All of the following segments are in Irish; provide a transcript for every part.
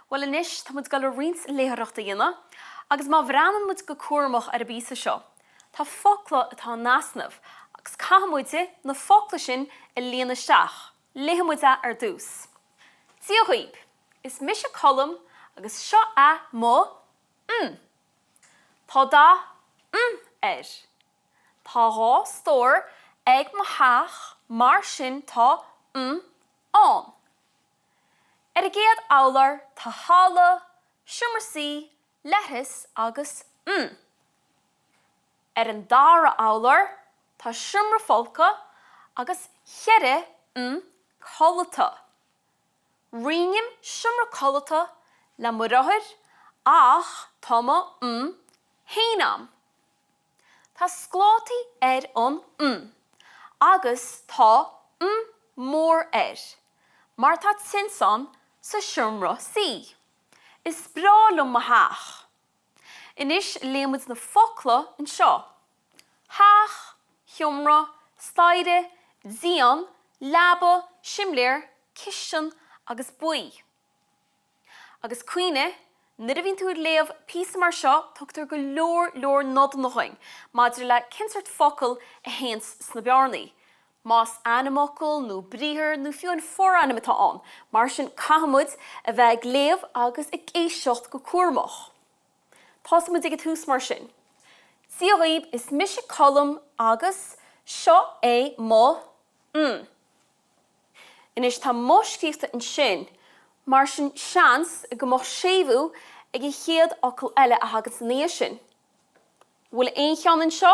Bhuel anois, tá muid ag dul roinnt léitheoireachta a dhéanamh, agus má bhreathnaíonn muid go cúramach ar an bpíosa seo, tá focla atá in easnamh, agus caithfidh muide na focla sin a líonadh isteach. Léifidh muid é ar dtús. Dia dhaoib! Is mise Colm agus seo é mo mm. Tá dath mm air. Tá 2 stór ag mo theach mar sin tá mm ann. Ar an gcéad urlár tá halla, seomra suí, leithreas agus mm. Ar an dara urlár tá seomra folctha agus cheithre mm codlata. Roinnim seomra codlata le mo dheartháir ach tá mo mm féin a'm. Tá sclátaí ar an mm agus tá mm mór air mar tá tinteán sa seomra suí. Is breá liom mo theach. Anois léifidh muid na focla anseo. Theach, sheomra, staighre, díon, leaba, simléar, cistin agus buí. Agus cuimhnigh, nuair a bhíonn tú ag léamh píosa mar seo tugtar go leor leor nodanna dhuinn maidir le cén sórt focal a théanns sna bearnaí, más ainmfhocal nó briathar nó fiú an forainm atá ann, mar sin caithfidh muid a bheith ag léamh agus ag éisteacht go cúramach. Tosóidh muid ag an tús mar sin. Dia dhaoib, is mise Colm agus seo é mo mm. Anois tá mo scríofa ansin, mar sin seans go mbeadh séimhiú ag an chéad fhocal eile a thagann ina dhiaidh sin. Bhfuil aon cheann anseo?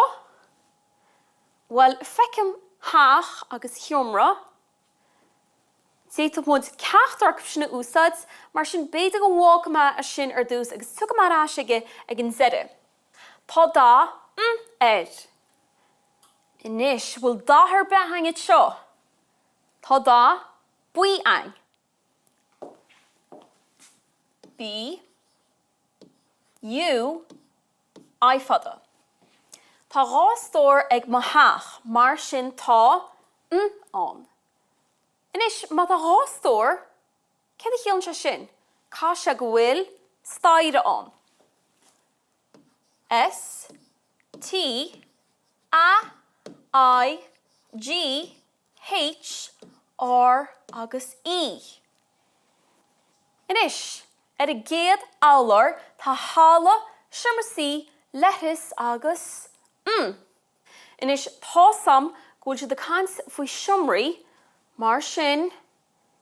Bhuel, feicim theach agus sheomra. D'fhéadfadh muid ceachtar acu sin a úsáid, mar sin b'fhéidir go bhfágfaidh mé é sin ar dtús agus tiocfaidh mé ar ais aige ag an deireadh. Tá dath mm air. Anois, bhfuil dath ar bith a'inn anseo? Tá dath buí a'inn. B, U, I fada. Tá 2 stór ag mo theach, mar sin tá mm ann. Anois, má tá 2 stór, céard a chiallaíonn sé sin? Caithfidh sé go bhfuil staighre ann. S, T, A, I, G, H, R agus E. Anois, ar an gcéad urlár tá halla, seomra suí, leithreas agus mm. Anois, tá's a'm go bhfuil siad ag caint faoi seomraí, mar sin,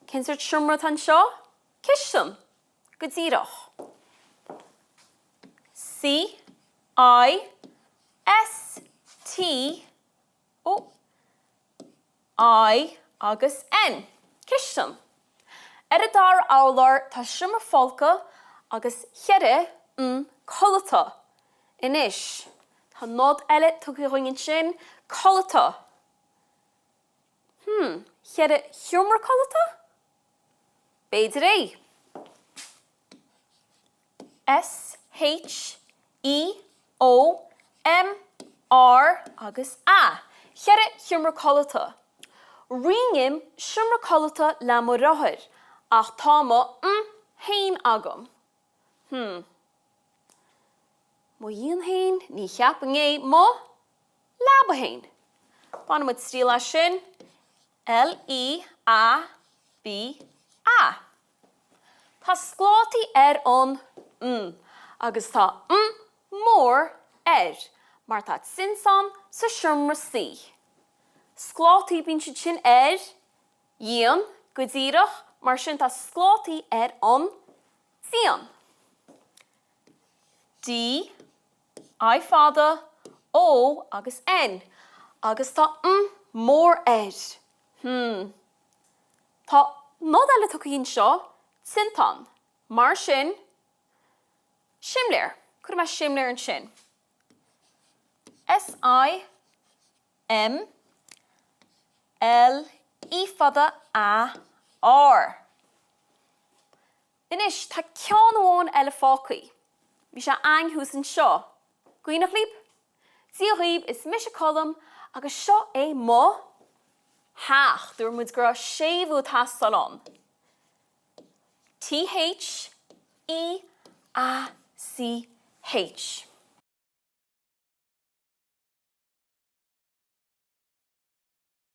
cén sórt seomra atá anseo? Cistin! Go díreach. C, I, S, T, O, I agus N. Cistin. Ar an dara urlár tá seomra folctha agus cheithre mm codlata. Anois, tá nod eile tugtha dhúinn ansin, codlata. Hmm, cheithre sheomra codlata? B'fhéidir é. S, H, E, O, M, R agus A. Cheithre sheomra codlata. Roinnim seomra codlata le mo dheartháir ach tá mo mm féin agam. Hmm. Mo dhíon féin? Ní cheapfainn é. Mo leaba féin. Bainfidh muid triail as sin. L, E, A, B, A. Tá sclátaí ar an mm agus tá mm mór air mar tá tinteán sa seomra suí. Sclátaí, bíonn siad sin ar dhíon, go díreach, mar sin tá sclátaí ar an díon. D, I fada, O agus N agus tá mm mór air. Hmm. Tá nod eile tugtha anseo, tinteán. Mar sin, simléar. Cuirfidh mé simléar ansin. S I M L E fada A R. Anois, tá ceann amháin eile fágtha. Bhí sé a'inn thuas anseo. Cuimhneach libh? Dia dhaoibh, is mise Colm agus seo é mo theach. Dúirt muid go raibh séimhiú ag teastáil ann. T H. E, A, C, H.